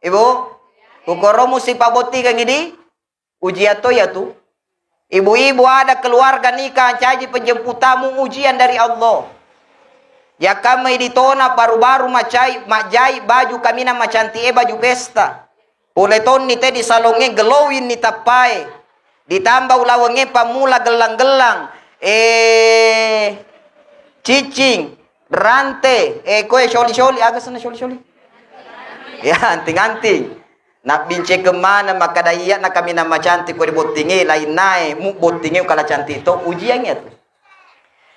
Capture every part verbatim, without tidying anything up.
Ibu, kukoro musti pabottingengi di ujian to iyatu. Ibu-ibu ada keluarga nikah, caji penjemput tamu, ujian dari Allah. Yakkamai ditona baru-baru macai, majai baju kaminang macantik e, baju pesta. Pole tonni te di salongnge glowing ni tappae. Ditambah ulawengnge pammula gellang-gellang. Eh, cicing, rante, eh, koe syoli-syoli, aga senna syoli-syoli? Ya, anting-anting. Nabbincekeng maneng makkada, iya na kaminang macantik ko di bottinge, lainnae, mu bottinge kala cantik to, ujian iyatu.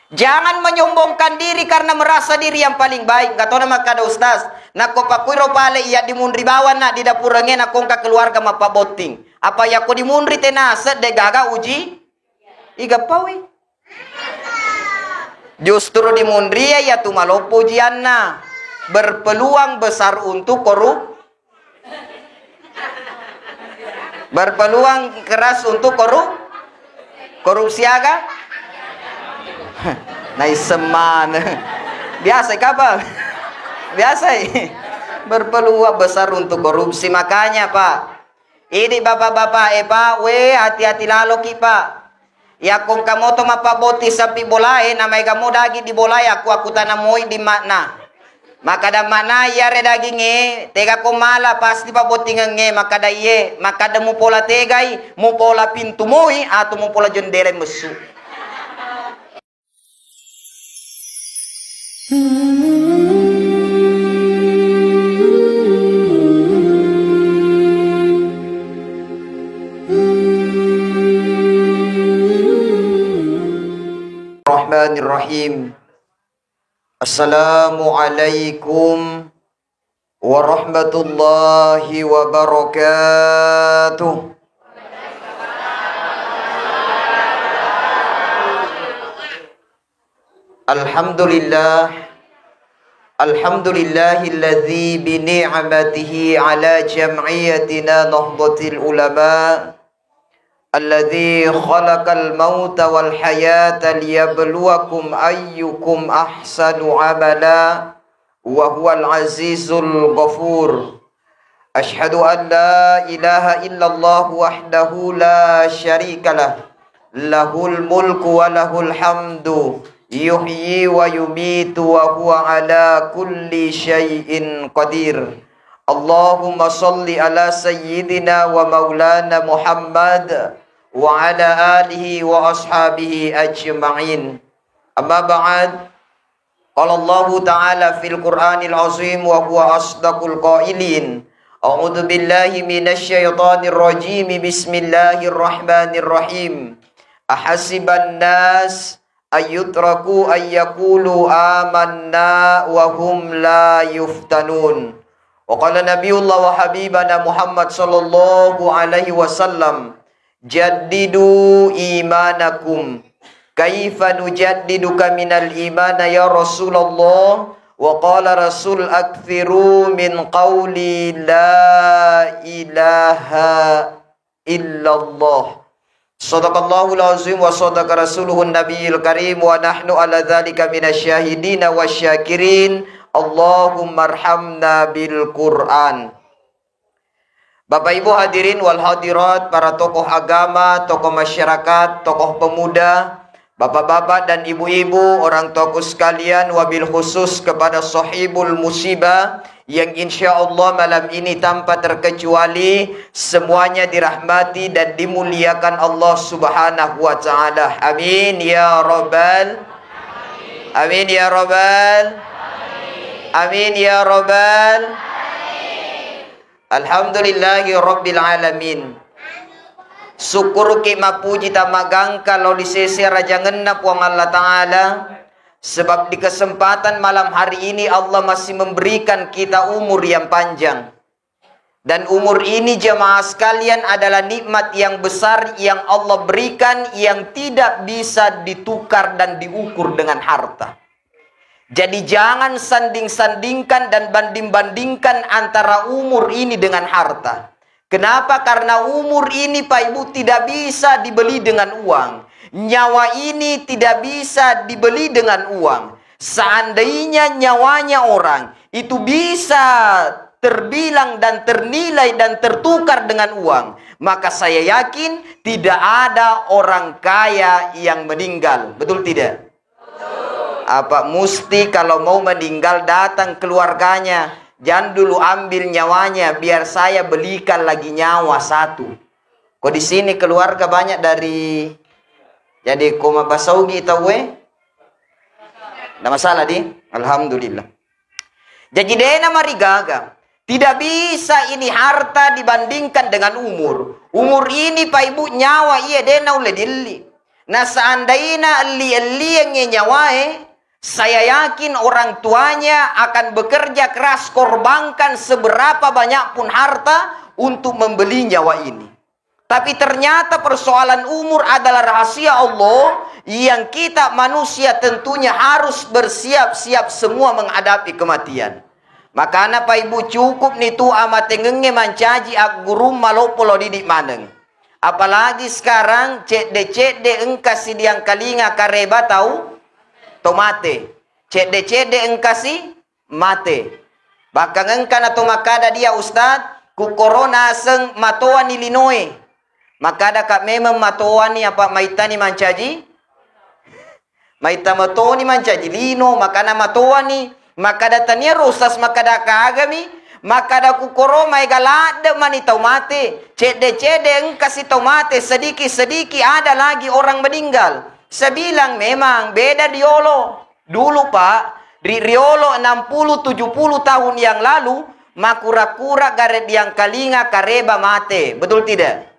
Jangan menyombongkan diri karena merasa diri yang paling baik. Gatona makkada ustaz, nakko pakkuiro pale iya dimunri bawang na di dapurengnge, nakko engka keluarga mappabotting. Apa yakko dimunri tenase de gaga uji? Igappawi. Justru dimunri iyatu maloppo ujianna. Berpeluang besar untuk korup Berpeluang keras untuk korup-, korupsi aga? Naisseng maneng. Biasa kapang? Biasa. Berpeluang besar untuk korupsi. Makanya, Pak, ini bapak-bapak, eh, Pak, we, hati-hati laloki, Pak. Yakko engka moto mappabotting sampi bolae, namaega mo daging di bolae, aku, aku tanam moi di makna. Makkada makna, iyare dagingnge, tega ko mala, pasti pabbottingengnge, makkada iye, makkada mupola tegai, mupola pintu moi, atau mupola jendela messu. Bismillahirrahmanirrahim. Assalamualaikum warahmatullahi wabarakatuh. Alhamdulillah. Alhamdulillahilladzi bi ni'matihi ala jam'iyatina Nahdlatil Ulama, alladzi khalaqal mauta wal hayata liyabluwakum ayyukum ahsanu amala, wa huwal azizul ghafur. Asyhadu an la ilaha illallah wahdahu la syarikalah, lahul mulku wa lahul hamdu, yuhyi wa yumitu wa huwa ala kulli syai'in qadir. Allahumma salli ala sayyidina wa maulana Muhammad wa ala alihi wa ashabihi ajma'in. Amma ba'd. Qala Allahu ta'ala fil Qur'anil azim wa huwa asdaqul qailin. A'udzu billahi minasy syaithanir rajim. Bismillahirrahmanirrahim. Ahasiban nas ayyutraku ayyakulu amanna wa hum la yuftanun. Wa qala Nabiullah wa habibana Muhammad sallallahu alaihi wasallam, "Jaddidu imanakum." "Kaifa nujaddidu kaminal imana ya Rasulullah?" Wa qala Rasul, "Aktsiru min qauli la ilaha illallah." Sadaqallahul azim wa sadaqa rasuluhun nabiyil karim wa nahnu ala dzalika minasy syahidina wasy syakirin. Allahummarhamna bil Qur'an. Bapak Ibu hadirin wal hadirat, para tokoh agama, tokoh masyarakat, tokoh pemuda, bapak-bapak dan ibu-ibu, orang tuaku sekalian, wabil khusus kepada sahibul musibah yang insya Allah malam ini tanpa terkecuali semuanya dirahmati dan dimuliakan Allah Subhanahu wa taala. Amin ya rabbal, amin ya rabbal, amin ya rabbal. Alhamdulillahi rabbil alamin. Sukkuruki, mappuji, tamagangka lao di sese rajangenna Puang Allah Ta'ala, sebab di kesempatan malam hari ini Allah masih memberikan kita umur yang panjang. Dan umur ini, jemaah sekalian, adalah nikmat yang besar yang Allah berikan, yang tidak bisa ditukar dan diukur dengan harta. Jadi, jangan sanding-sandingkan dan banding-bandingkan antara umur ini dengan harta. Kenapa? Karena umur ini, Pak Ibu, tidak bisa dibeli dengan uang. Nyawa ini tidak bisa dibeli dengan uang. Seandainya nyawanya orang itu bisa terbilang dan ternilai dan tertukar dengan uang, maka saya yakin tidak ada orang kaya yang meninggal. Betul tidak? Apa musti kalau mau meninggal datang keluarganya, jangan dulu ambil nyawanya, biar saya belikan lagi nyawa satu. Ko di sini keluarga banyak dari, jadi ko mabasaugi tauwe, nda masalah di, alhamdulillah. Jaji dena marigaga, tidak bisa ini harta dibandingkan dengan umur. Umur ini, Pak Ibu, nyawa iya dena ulle dilli. Nah, seandaina elli-elliengnge nyawae, saya yakin orang tuanya akan bekerja keras, korbankan seberapa banyak pun harta untuk membeli nyawa ini. Tapi ternyata persoalan umur adalah rahasia Allah yang kita manusia tentunya harus bersiap-siap semua menghadapi kematian. Makana, Pak Ibu, cukup ni tu amatengengnge mancaji aggurung maloppo lo didik maneng. Apalagi sekarang cedde-cedde engka sidiangkalinga kareba tau to mate. Cedde-cedde engkasi mate. Bahkan engka na to makkada dia, "Ustaz, ku korona aseng matoani linoe." Makkada ka memang matoani, apa maitani mancaji? Maita matoni mancaji lino, makana matoani. Makkada tania ro ustaz, makkada kagami, makkada ku koro maega ladde mani tau mate. Cedde-cedde engkasi tau mate, sedikit-sedikit ada lagi orang meninggal. Saya bilang memang beda riolo. Dulu, Pak, ri riolo enam puluh tujuh puluh tahun yang lalu, makura-kura gare diangkalinga kareba mate. Betul tidak?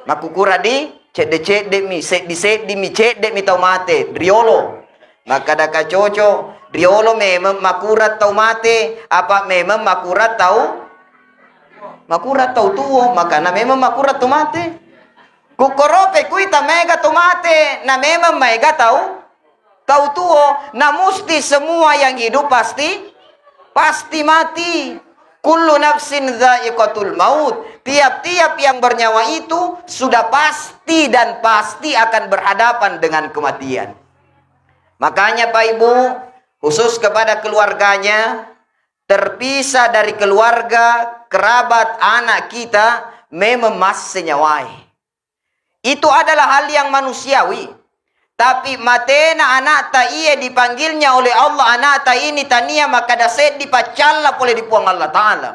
Makukura di cedde-cedde mi, seddi-seddi mi, cedde mi tau mate riolo. Makkada ka Coco, riolo memang makura tau mate, apa memang makura tau, makura tau tuo, makana memang makura tau mate. Kukorope kuita maega tau mate, na memang maega tau tau tuo, na musti semua yang hidup pasti, pasti mati. Kullu nafsin dzaiqatul maut. Tiap-tiap yang bernyawa itu sudah pasti dan pasti akan berhadapan dengan kematian. Makanya, Pak Ibu, khusus kepada keluarganya, terpisah dari keluarga, kerabat, anak kita, memang masse nyawae. Itu adalah hal yang manusiawi. Tapi matena anakta iye dipanggilnya oleh Allah, anakta ini tania makkada seddi paccalla pole di Puang Allah Ta'ala.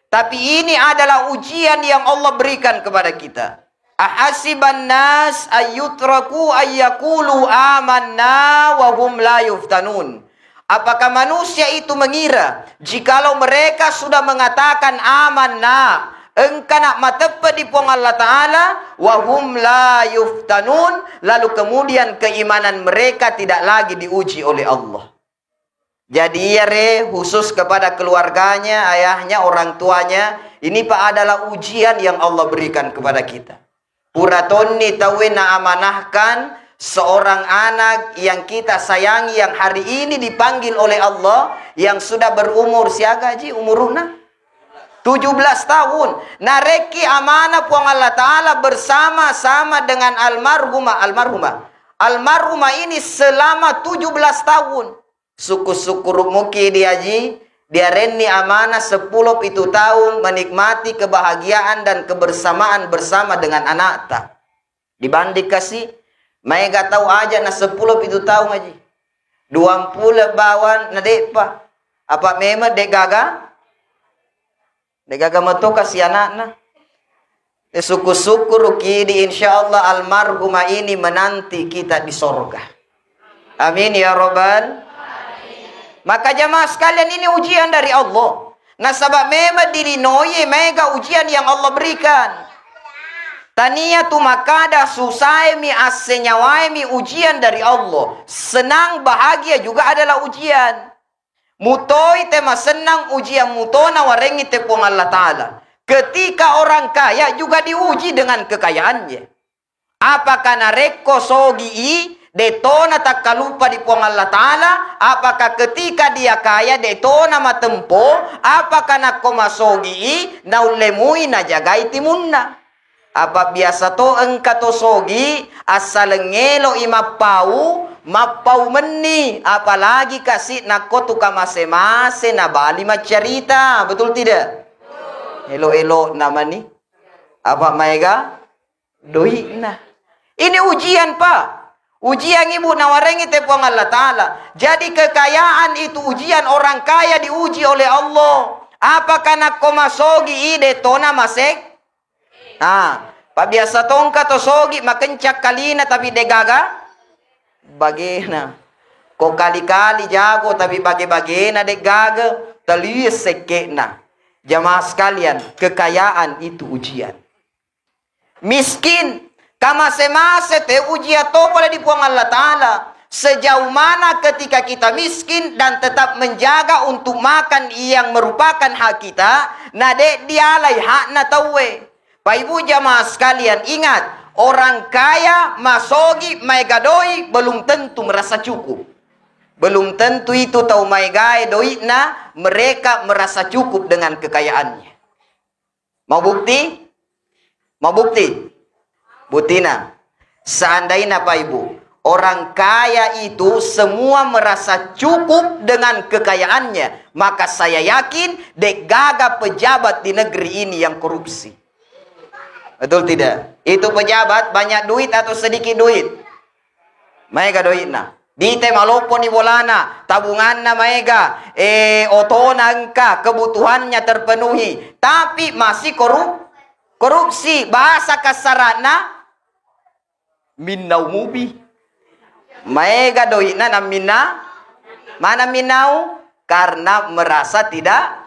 Tapi ini adalah ujian yang Allah berikan kepada kita. Ahasiban nas ayyutraku ayyakulu amanna wa hum la yuftanun. Apakah manusia itu mengira, jikalau mereka sudah mengatakan, "Amanna, engkana mateppe di Puang Allah Ta'ala," wa hum la yuftanun, lalu kemudian keimanan mereka tidak lagi diuji oleh Allah. Jadi, iyare khusus kepada keluarganya, ayahnya, orang tuanya, ini, Pak, adalah ujian yang Allah berikan kepada kita. Pura tonni tauwe naamanahkan seorang anak yang kita sayangi, yang hari ini dipanggil oleh Allah, yang sudah berumur siaga ji umuruna? Tujuh belas tahun. Narekki amanah Puang Allah Ta'ala bersama-sama dengan almarhumah, almarhumah. Almarhumah ini selama tujuh belas tahun. Sukku-sukkuru muki diaji, diarenni amanah seppulo pitu taung menikmati kebahagiaan dan kebersamaan bersama dengan anakta. Dibanding kasi, maega tau aja na seppulo pitu taung aji. Duampulo bawang na de'pa. Apa memang de'gaga? De'gaga matoka si anakna. Eh, syukur-syukur kidi, insya Allah almarhumah ini menanti kita di sorga. Amin ya robbal. Maka jamaah sekalian, ini ujian dari Allah. Nasaba memang dilinoi maega ujian yang Allah berikan. Tania tu makada susaemi, assenyawaemi ujian dari Allah. Senang, bahagia juga adalah ujian. Mutoi te masennang ujian mutona warengngi te Puang Allah Ta'ala. Ketika orang kaya juga diuji dengan kekayaannya. Apakah narekko sogi i, de tona takkalupa di Puang Allah Ta'ala? Apakah ketika dia kaya, de tona matempo? Apakah nakko masogi i, naulle mui najagai timunna? Apa biasa to engka to sogi, assaleng eloi mappau, Mappaumenni, apalagi kasi nakko tu kamase-mase nabali maccarita, betul tidak? Elo-elo namani. Apa maega? Doi'na. Ini ujian, Pak. Ujian, Ibu, nawarengi te Puang Allah Ta'ala. Jadi, kekayaan itu ujian, orang kaya diuji oleh Allah. Apakah nakko masogi ide tona masek? Ah, pabiasa tongka to sogi makencang kalina tapi degaga bagena. Ko kali-kali jago tapi bage-bagena degaga, talies sekke'na. Jamaah sekalian, kekayaan itu ujian. Miskin, kamase-mase te ujian to pole di Puang Allah Ta'ala. Sejauh mana ketika kita miskin dan tetap menjaga untuk makan yang merupakan hak kita, na de dialai hakna tauwe. Pak Ibu jamaah sekalian, ingat, orang kaya, masogi, maega doi, belum tentu merasa cukup. Belum tentu itu tau maegae doi'na, mereka merasa cukup dengan kekayaannya. Mau bukti? Mau bukti? Buktina. Seandainya, Pak Ibu, orang kaya itu semua merasa cukup dengan kekayaannya, maka saya yakin dek gaga pejabat di negeri ini yang korupsi. Betul tidak? Itu pejabat banyak duit atau sedikit duit? Maega doi'na. Dite malopponi bolana, tabunganna maega, eh, otona engka, kebutuhannya terpenuhi. Tapi masih korup-, korupsi. Bahasa kasarana, minnau mupi. Maega doi'na namminna, mana minnau? Karena merasa tidak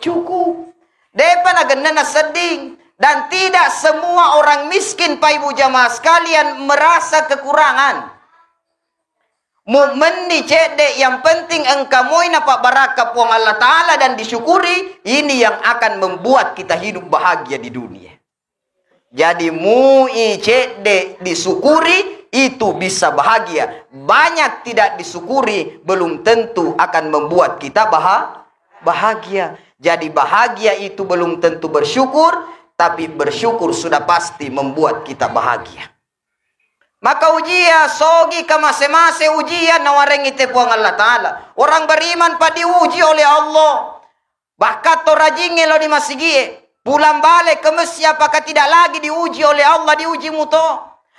cukup. Depa nagenna nasedding. Dan tidak semua orang miskin, Pak Ibu jamaah sekalian, merasa kekurangan. Mu'menni cedde, yang penting engka moi napabbarakka Puang Allah Ta'ala dan disyukuri, ini yang akan membuat kita hidup bahagia di dunia. Jadi, mui cedde disyukuri, itu bisa bahagia. Banyak tidak disyukuri, belum tentu akan membuat kita baha-, bahagia. Jadi, bahagia itu belum tentu bersyukur, tapi bersyukur sudah pasti membuat kita bahagia. Maka ujian, sogi kamase-mase ujian nawarengi te Puang Allah Ta'ala. Orang beriman pa diuji oleh Allah. Bahkan to rajingnge lao di masigie, pulang balik ke masjid, apakah tidak lagi diuji oleh Allah, diuji muto?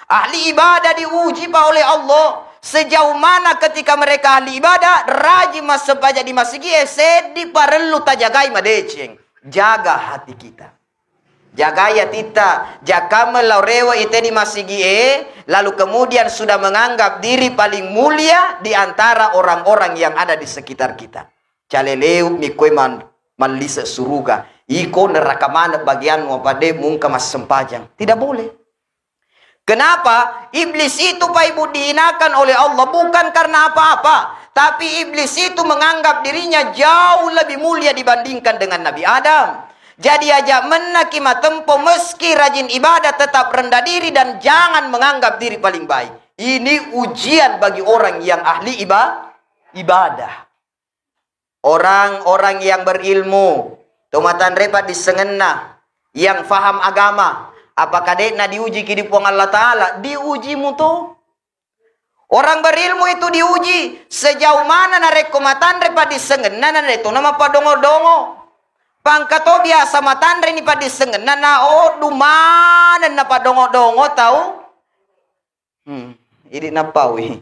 Ahli ibadah diuji pa oleh Allah. Sejauh mana ketika mereka ahli ibadah, rajin massempajang di masigie, seddi parellu tajagai madeceng. Jaga hati kita. Jagai atitta, jakkameng lao rewe ite di masigie, lalu kemudian sudah menganggap diri paling mulia di antara orang-orang yang ada di sekitar kita. Caleleu mi koe man-, mallise suruga. Iko neraka maneng bagianmu apa de mungka massempajang. Tidak boleh. Kenapa? Iblis itu, Pak Ibu, dihinakan oleh Allah bukan karena apa-apa, tapi iblis itu menganggap dirinya jauh lebih mulia dibandingkan dengan Nabi Adam. Jadi, aja mennaki matempo, meski rajin ibadah, tetap rendah diri dan jangan menganggap diri paling baik. Ini ujian bagi orang yang ahli iba-, ibadah. Orang-orang yang berilmu, to matanre paddissengenna, yang faham agama, apakah de'na diuji ki di Puang Allah Ta'ala? Diuji muto. Orang berilmu itu diuji sejauh mana narekko matanre paddissengenna, naretona mapadongo-dongo. Pangka to biasa matanre ni paddissengenna, na oddu maneng napadongo-dongo tau. Hmm, idi nappaui.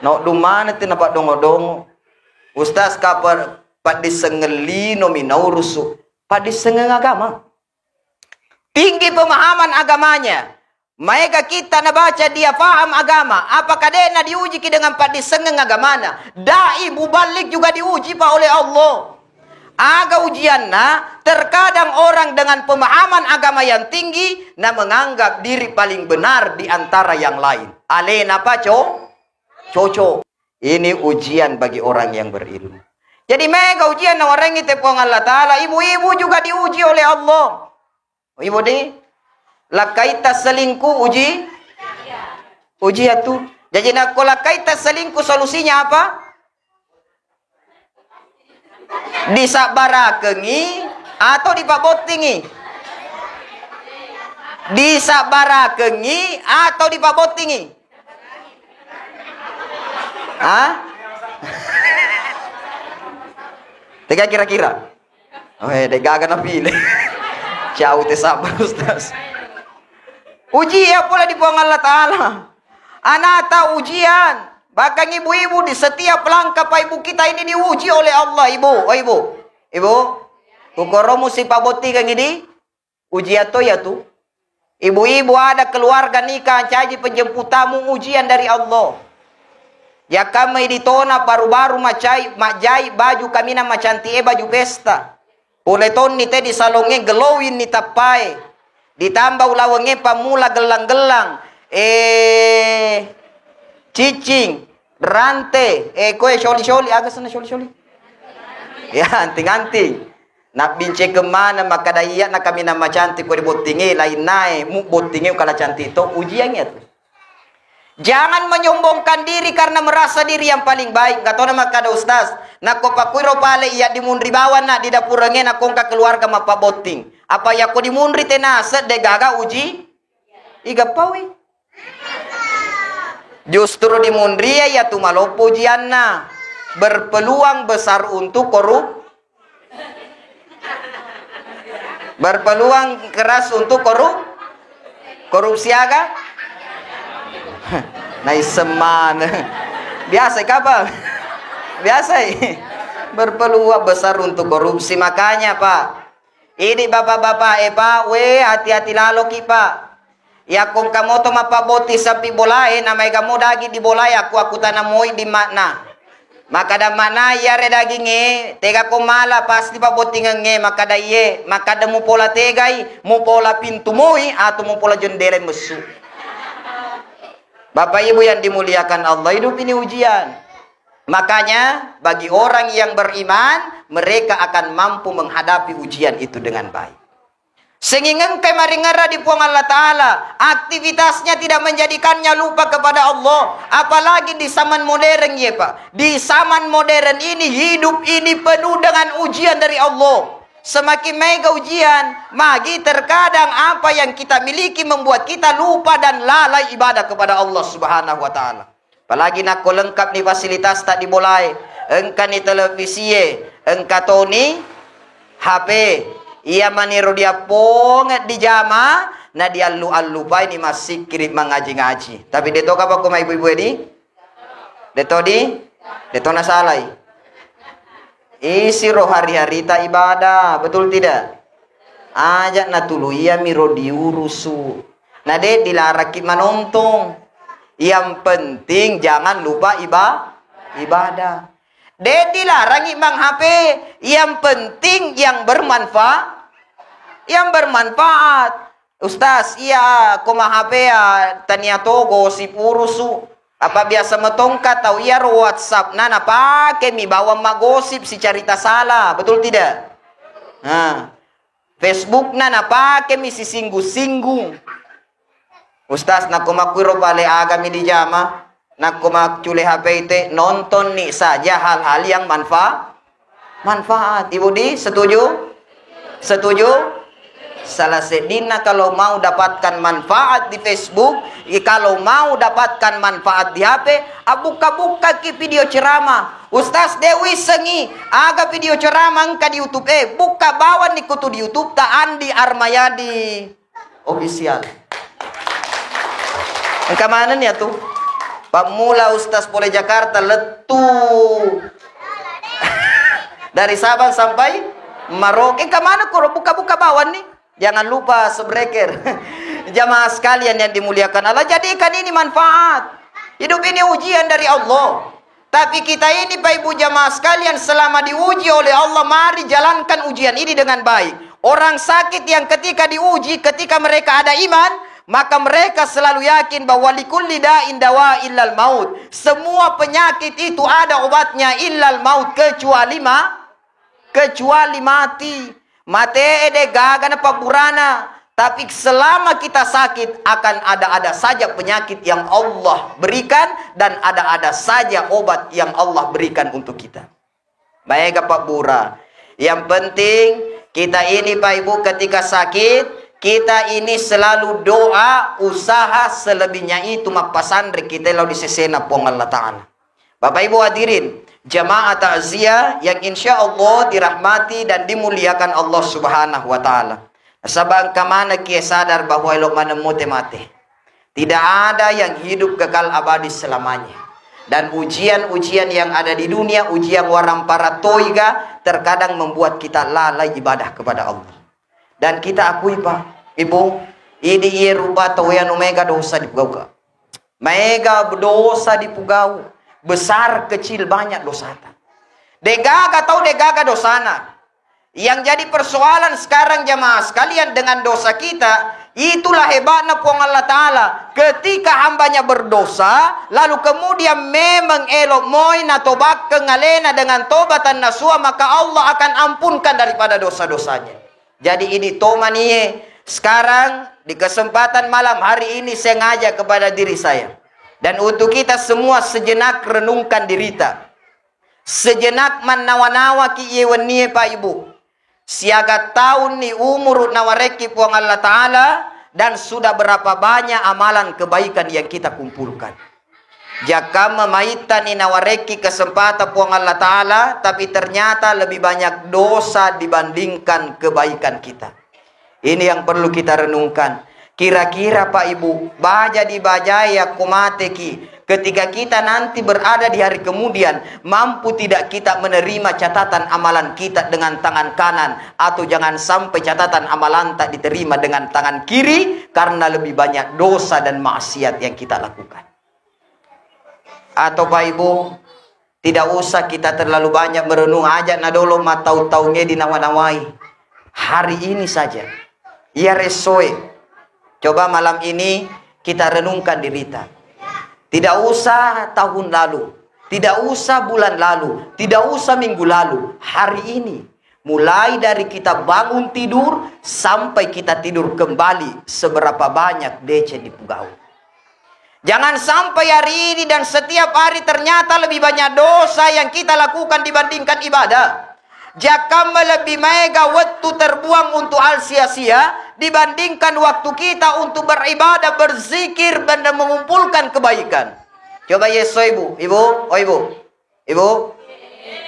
Naoddung maneng tu napaddongo-dongo. Ustaz, kabar paddissengeng lino mi naurusu. Paddissengeng agama. Tinggi pemahaman agamanya. Maega kita nabaca dia faham agama. Apakah de'na diuji ki dengan paddissengeng agamana? Dai muballig juga diuji pa oleh Allah. Aga ujianna, terkadang orang dengan pemahaman agama yang tinggi na menganggap diri paling benar di antara yang lain. Alena pa co-, cocok. Ini ujian bagi orang yang berilmu. Jadi mega ujian nawarengi te Puang Allah Ta'ala. Ibu-ibu juga diuji oleh Allah. Ibu di, lakkaita selingkuh uji, uji atu. Jadi nakko lakkaita selingkuh solusinya apa? Disabbarakengi atau dipabottingi? Disabbarakengi atau dipabottingi? Ah? Tega kira-kira? Oh, eh, de' gaga napile. Ciao te sabar, Ustaz. Ujian pula di Puang Allah Ta'ala. Anata ujian. Bahkan ibu-ibu di setiap langkah Pak Ibu kita ini diuji oleh Allah, Ibu. Oh, Ibu. Ibu. Kukoromu sipabottingengi di ujian to ya tu. Ibu-ibu ada keluarga nikah, caji penjemput tamu ujian dari Allah. Yakkamai ditona baru-baru macai, majai baju kaminang macantik e baju pesta. Pole tonni te di salongnge glowing ni tappae. Ditambah ulawengnge pammula gellang-gellang. Eh, cicing, rante, eh, koe syoli-syoli, aga senna syoli-syoli? Ya, anting-anting. Nabbincekeng maneng makkada iya na kaminang macantik ko di bottinge, lainnae mu bottinge kala cantik to, ujian ya tu. Jangan menyombongkan diri karena merasa diri yang paling baik. Gatona makkada ustaz, nakko pakkuiro pale iya dimunri bawang na di dapurengnge nakko engka keluarga mappabotting. Apa yakko dimunri tenase de gaga uji? Igappawi. Justru dimunri iya tu maloppo ujianna. Berpeluang besar untuk korup Berpeluang keras untuk korup-, korupsi aga? Naisseng maneng. Biasa kapang? Biasa. Berpeluang besar untuk korupsi. Makanya, Pak. Ini bapak-bapak, eh, Pak, we, hati-hati laloki, Pak. Yakko engka moto mappabotting sappi bolae, na maega mo daging di bolae, aku, aku tana moi di makna. Makkada makna iyare dagingnge, tega ko mala, pasti pabottingengnge, makkada iye, makkada mupola tegai, mupola pintu moi, atau mupola jendela messu. Bapak Ibu yang dimuliakan Allah, hidup ini ujian. Makanya, bagi orang yang beriman, mereka akan mampu menghadapi ujian itu dengan baik. Sengingengkai maringerra di Puang Allah Ta'ala, aktivitasnya tidak menjadikannya lupa kepada Allah. Apalagi di zaman modern, ya Pak. Di zaman modern ini, hidup ini penuh dengan ujian dari Allah. Semakin mega ujian, magi terkadang apa yang kita miliki membuat kita lupa dan lalai ibadah kepada Allah Subhanahu wa Ta'ala. Apalagi nakko lengkap ni fasilitas ta di bolae, engka ni televisie, engka toni H P. Iya maniro diappongeng dijama, na diallu-allupai ni massikkiri mangaji-ngaji. Tapi de to kapang ko maibu-ibu e di? De to di? De to nasalai. Isiro hari-harita ibadah, betul tidak? Aja natulu iya miro diurusu. Na de dilarangki manontong. Yang penting jangan lupa iba-, ibadah. De dilarangi mang H P, yang penting yang bermanfaat. Yang bermanfaat. Ustaz, iya, ko ma H P ya, tania to gosip urusu. Apa biasa metongka tau iyaro WhatsApp na napake mi bawang maggosip si carita sala, betul tidak? Nah, Facebook na napake mi sisinggung-singgung. Ustaz, nakko makkuiro pale aga mi dijama? Nakko maccule H P te, nonton ni saja hal-hal yang manfa-, manfaat. Ibu di, setuju? Setuju? Salah seddinna kalau mau dapatkan manfaat di Facebook, i-, kalau mau dapatkan manfaat di H P, abbukka-bukkaki video ceramah. Ustaz, de wissengi aga video ceramah engka di YouTube. Eh, bukka bawang ni kutu di YouTube ta Andi Armayadi Official. Engka manenni atu. Pammula Ustaz pole Jakarta lettu dari Sabang sampai Merauke. Engka maneng koro buka-buka bawang ni. Jangan lupa subscribe. Jamaah sekalian yang dimuliakan Allah, jadikan ini manfaat. Hidup ini ujian dari Allah. Tapi kita ini, Pak Ibu jamaah sekalian, selama diuji oleh Allah, mari jalankan ujian ini dengan baik. Orang sakit yang ketika diuji, ketika mereka ada iman, maka mereka selalu yakin bahwa likulli da'in dawa illal maut. Semua penyakit itu ada obatnya illal maut, kecuali ma-, kecuali mati. Mate de gaga na pabburana. Tapi selama kita sakit, akan ada-ada saja penyakit yang Allah berikan dan ada-ada saja obat yang Allah berikan untuk kita. Maega pabbura. Yang penting, kita ini, Pak Ibu, ketika sakit, kita ini selalu doa, usaha selebihnya itu mappasanre kita lao di sesena Puang Allah Ta'ala. Bapak Ibu hadirin, jamaah takziah yang insya Allah dirahmati dan dimuliakan Allah Subhanahu wa Ta'ala. Nasaba engka maneng ki sadar bahwa elo maneng mote mate. Tidak ada yang hidup kekal abadi selamanya. Dan ujian-ujian yang ada di dunia, ujian warampara toiga, terkadang membuat kita lalai ibadah kepada Allah. Dan kita akui, Pak, Ibu, idi iye rupa tauwe anu maega dosa dipugauka. Maega dosa dipugau, besar kecil banyak dosata. Degaga tau degaga dosana. Yang jadi persoalan sekarang jamaah sekalian dengan dosa kita, itulah hebatnya Puang Allah Ta'ala. Ketika hambanya berdosa, lalu kemudian memang elo moi natobakkeng alena dengan tobatan nasuha, maka Allah akan ampunkan daripada dosa-dosanya. Jadi ini tomanie sekarang di kesempatan malam hari ini saya ngajak kepada diri saya dan untuk kita semua sejenak renungkan dirita. Sejenak mannawa-nawaki iye wennie, Pak Ibu. Siaga taunni umuru nawarekki Puang Allah Ta'ala dan sudah berapa banyak amalan kebaikan yang kita kumpulkan. Jakkamma maittani nawarekki kesempatan Puang Allah Ta'ala, tapi ternyata lebih banyak dosa dibandingkan kebaikan kita. Ini yang perlu kita renungkan. Kira-kira, Pak Ibu, baja dibajai akko mateki, ketika kita nanti berada di hari kemudian, mampu tidak kita menerima catatan amalan kita dengan tangan kanan, atau jangan sampai catatan amalanta diterima dengan tangan kiri karena lebih banyak dosa dan maksiat yang kita lakukan. Atau Pak Ibu, tidak usah kita terlalu banyak merenung, aja na dolo matau-taunge dinawa-nawai. Hari ini saja. Iya resoe. Coba malam ini kita renungkan dirita. Tidak usah tahun lalu, tidak usah bulan lalu, tidak usah minggu lalu. Hari ini, mulai dari kita bangun tidur sampai kita tidur kembali, seberapa banyak deceng dipugau. Jangan sampai hari ini dan setiap hari ternyata lebih banyak dosa yang kita lakukan dibandingkan ibadah. Jakkamma lebih maega wettu terbuang untuk hal sia-sia dibandingkan waktu kita untuk beribadah, berzikir, dan mengumpulkan kebaikan. Coba yeso ibu, ibu, oh ibu. Ibu,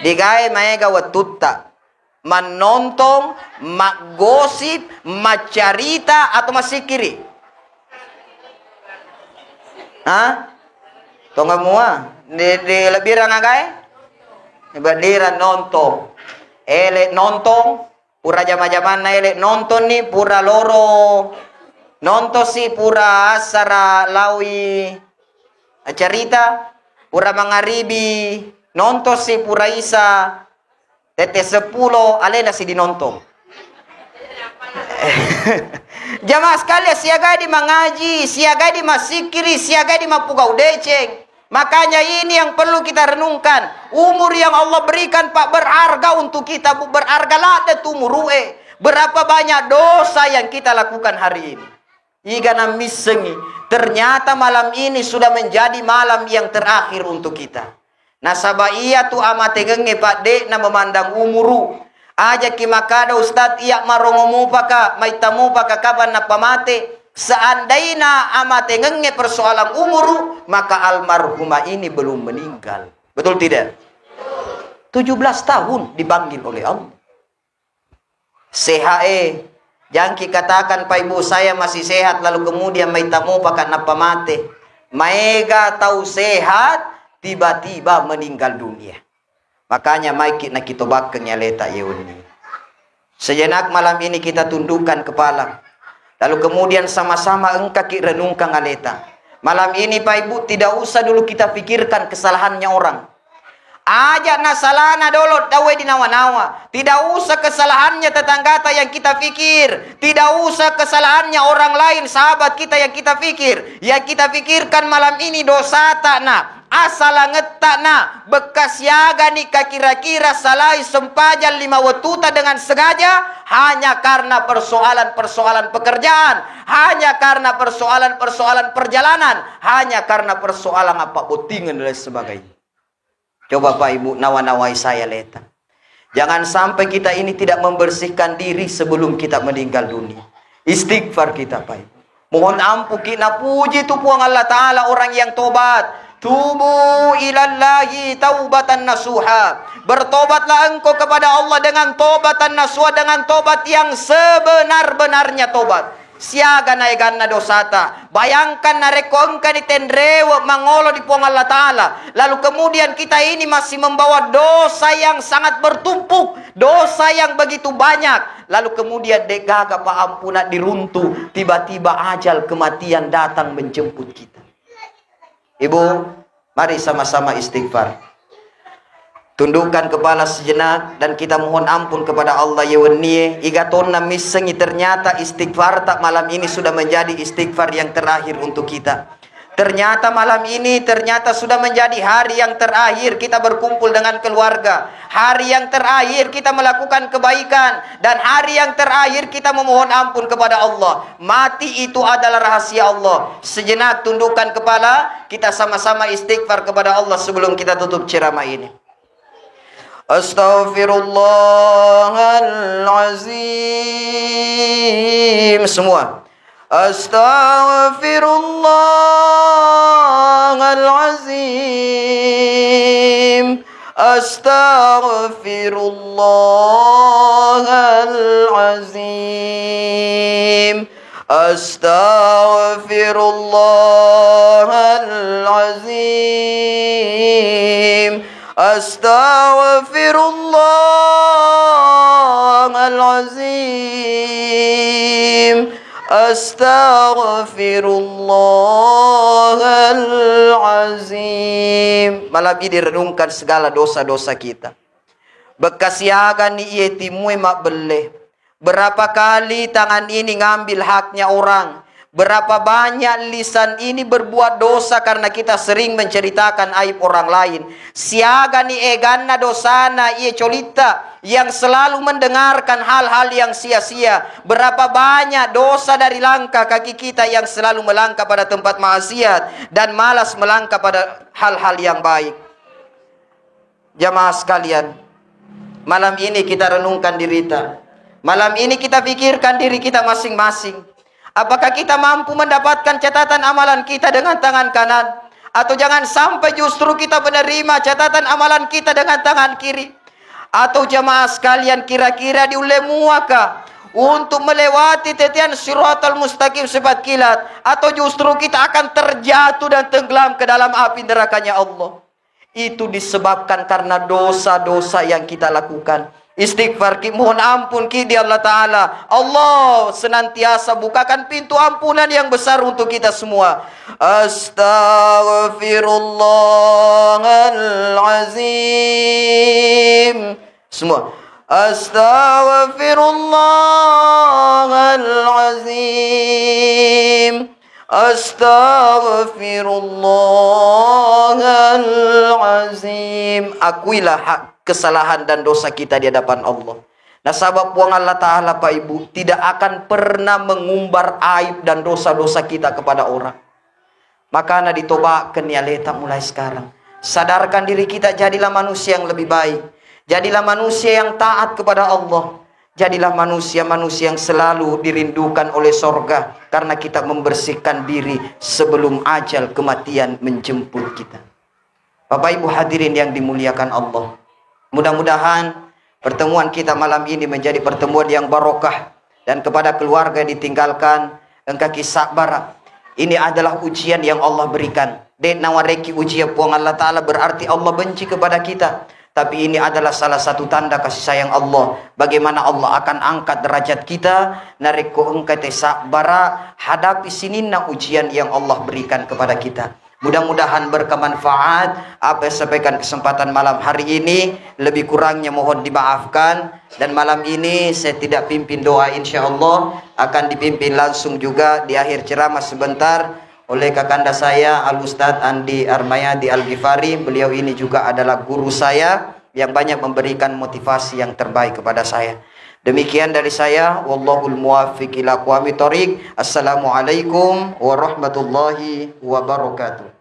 digae maega wettutta mannontong, maggosip, maccarita, atau massikiri? Ha? Tonga mua? Di, di lebbirang agae? Lebbirang nontong. Ele nontong, pura jama-jamanna ele nontonni, pura loro nontosi, pura assara laui carita, pura mangaribi nontosi, pura isa tette seppulo alena si dinontong. Jamaah sekalian, siagai di mangaji, siagai di masikiri, siagai di mappugau deceng. Makanya ini yang perlu kita renungkan. Umur yang Allah berikan, Pak, berharga untuk kita, Bu. Berharga ladde tu umuru'e. Berapa banyak dosa yang kita lakukan hari ini. Iga nammissengi, ternyata malam ini sudah menjadi malam yang terakhir untuk kita. Nasaba iyatu amatengengnge, Pak, de'na memandang umuru. Ajaki makkada, "Ustaz, iya marongo mupaka, maitta mupaka, kapan nappa mate?" Seandaina amatengengnge persoalan umuru, maka almarhumah ini belum meninggal. Betul tidak? Tujuh belas tahun dipanggil oleh Allah. Sehat, eh. Jangki katakan, "Pak Ibu, saya masih sehat," lalu kemudian maitta mupaka nappa mate. Maega tau sehat, tiba-tiba meninggal dunia. Makanya maiki nakitobakkeng aleta iye wenni. Sejenak malam ini kita tundukkan kepala. Lalu kemudian sama-sama engkaki renungkan aleta. Malam ini, Pak Ibu, tidak usah dulu kita pikirkan kesalahannya orang. Aja na salana dolo tauwe dinawa-nawa. Tidak usah kesalahannya tetanggata yang kita pikir. Tidak usah kesalahannya orang lain, sahabat kita yang kita pikir. Yang kita pikirkan malam ini dosata na, asalangetta na, bekka siagani ka kira-kira salai sempajang lima wettuta dengan sengaja, hanya karena persoalan-persoalan pekerjaan, hanya karena persoalan-persoalan perjalanan, hanya karena persoalan apa bottingan dan lain sebagainya. Coba Pak Ibu, nawa-nawai saya leta. Jangan sampai kita ini tidak membersihkan diri sebelum kita meninggal dunia. Istighfar kita, Pak Ibu. Mohon ampun ki, napuji tu Puang Allah Ta'ala orang yang tobat. Tubu ilallahi taubatan nasuha. Bertobatlah engkau kepada Allah dengan tobatan nasuha, dengan tobat yang sebenar-benarnya tobat. Siaga naeganna dosata. Bayangkan narekko engka ditenrewe mangolo di Puang Allah Ta'ala. Lalu kemudian kita ini masih membawa dosa yang sangat bertumpuk. Dosa yang begitu banyak. Lalu kemudian degaga paampuna diruntu. Tiba-tiba ajal kematian datang menjemput kita. Ibu, mari sama-sama istighfar. Tundukkan kepala sejenak dan kita mohon ampun kepada Allah. Ye wennie, iga tonna missengi ternyata istighfar tak malam ini sudah menjadi istighfar yang terakhir untuk kita. Ternyata malam ini ternyata sudah menjadi hari yang terakhir kita berkumpul dengan keluarga. Hari yang terakhir kita melakukan kebaikan dan hari yang terakhir kita memohon ampun kepada Allah. Mati itu adalah rahasia Allah. Sejenak tundukkan kepala, kita sama-sama istighfar kepada Allah sebelum kita tutup ceramah ini. Astaghfirullahalazim. Semua. Astaghfirullahalazim. Astaghfirullahalazim. Astaghfirullahalazim. Astaghfirullahalazim. Astaghfirullahalazim. Malam ini renungkan segala dosa-dosa kita. Bekkasiagani iye timue mabbelle. Berapa kali tangan ini ngambil haknya orang? Berapa banyak lisan ini berbuat dosa karena kita sering menceritakan aib orang lain? Siagani eganna dosana iye colitta yang selalu mendengarkan hal-hal yang sia-sia? Berapa banyak dosa dari langkah kaki kita yang selalu melangkah pada tempat maksiat dan malas melangkah pada hal-hal yang baik? Jamaah sekalian, malam ini kita renungkan dirita. Malam ini kita pikirkan diri kita masing-masing. Apakah kita mampu mendapatkan catatan amalan kita dengan tangan kanan? Atau jangan sampai justru kita menerima catatan amalan kita dengan tangan kiri? Atau jamaah sekalian, kira-kira diulle muaka untuk melewati tetean siratal mustaqim sepat kilat? Atau justru kita akan terjatuh dan tenggelam ke dalam api nerakanya Allah? Itu disebabkan karena dosa-dosa yang kita lakukan. Istighfar ki, mohon ampun ki di Allah Ta'ala. Allah senantiasa bukakan pintu ampunan yang besar untuk kita semua. Astaghfirullahalazim. Semua. Astaghfirullahalazim. Astaghfirullahalazim. Akuilah hak kesalahan dan dosa kita di hadapan Allah. Nasaba Puang Allah Ta'ala, Pak Ibu, tidak akan pernah mengumbar aib dan dosa-dosa kita kepada orang. Makana ditobakenni aleta mulai sekarang. Sadarkan diri kita, jadilah manusia yang lebih baik. Jadilah manusia yang taat kepada Allah. Jadilah manusia-manusia yang selalu dirindukan oleh sorga karena kita membersihkan diri sebelum ajal kematian menjemput kita. Bapak Ibu hadirin yang dimuliakan Allah, mudah-mudahan pertemuan kita malam ini menjadi pertemuan yang barokah, dan kepada keluarga yang ditinggalkan, engkaki sabbara. Ini adalah ujian yang Allah berikan. De nawareki ujian Puang Allah Ta'ala berarti Allah benci kepada kita. Tapi ini adalah salah satu tanda kasih sayang Allah. Bagaimana Allah akan angkat derajat kita narekko engka te sabbara hadapi sininna ujian yang Allah berikan kepada kita. Mudah-mudahan berkemanfaat apa yang sampaikan kesempatan malam hari ini. Lebih kurangnya mohon dimaafkan. Dan malam ini saya tidak pimpin doa, insya Allah akan dipimpin langsung juga di akhir ceramah sebentar oleh kakanda saya Al Ustadz Andi Armayadi Al Ghifari. Beliau ini juga adalah guru saya yang banyak memberikan motivasi yang terbaik kepada saya. Demikian dari saya, wallahul muwaffiq ila aqwamit thoriq. Assalamualaikum warahmatullahi wabarakatuh.